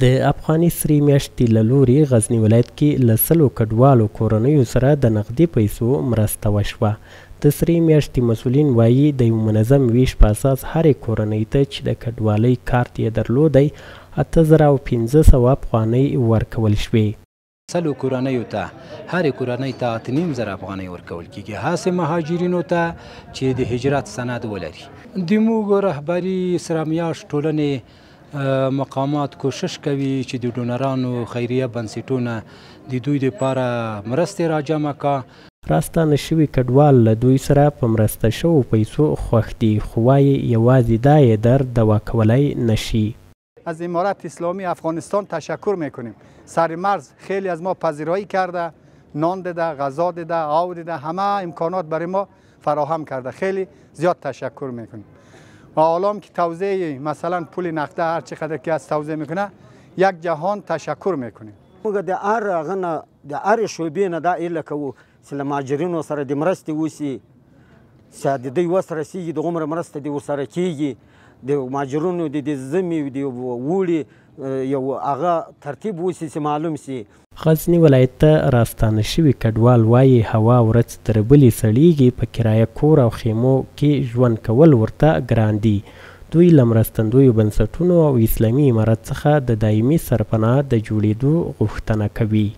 د افغاني سرې میاشتې له لوري غزني ولایت کې له 100 کډوالو کورنیو سره د نغدي پیسو مرسته وشوه. د سرې میاشتې مسؤلین وايي، د یو منظم ویش په اساس هرې کورنۍ ته چې د کډوالۍ کارت یې درلودی 8500 افغانۍ ورکول شوې. 100 کورنیو ته، هرې کورنۍ ته 8500 افغانۍ ورکول کېږي، هسې مهاجرینو ته چې د هجرت سند ولري. د موږ رهبري، سره میاشت ټولنې مقامات کوشش کوي چې د ډونرانو، خیریه بنسټونه د دوی لپاره مرستې راجمع کا. راستانه شوي کډوال له دوی سره په مرسته شوو پیسو خوښ دي، خو وایي یوازې دا یې درد دوا کولای نه شي. از امارت اسلامی افغانستان تشکر میکنیم. سر مرز خیلی از ما پذیرایی کرده، نان داده، غذا داده، آب داده، همه امکانات برای ما فراهم کرده. خیلی زیاد تشکر میکنیم. و حالا که توزیع مثلا پول نقده هر چقدر که از توزیع میکنه، یک جهان تشکر میکنیم. موږ د هر هغه نه، د هرې شعبې نه دا هیله کوو چې له مهاجرینو سره د مرستې وشي، چې د دوی وس رسېږي دغومره مرسته دې ورسره کېږي. د مهاجرینو د ژمي، د اوړي یو هغه ترتیب وشي چې معلوم شي. غزني ولایت ته راستانه شوي کډوال وایي، هوا ورځ تر بلې سړېږي، په کرایه کور او خیمو کې ژوند کول ورته ګران دي. دوی له مرستندویو بنسټونو او اسلامي امارت څخه د دایمي سرپناه د جوړېدو غوښتنه کوي.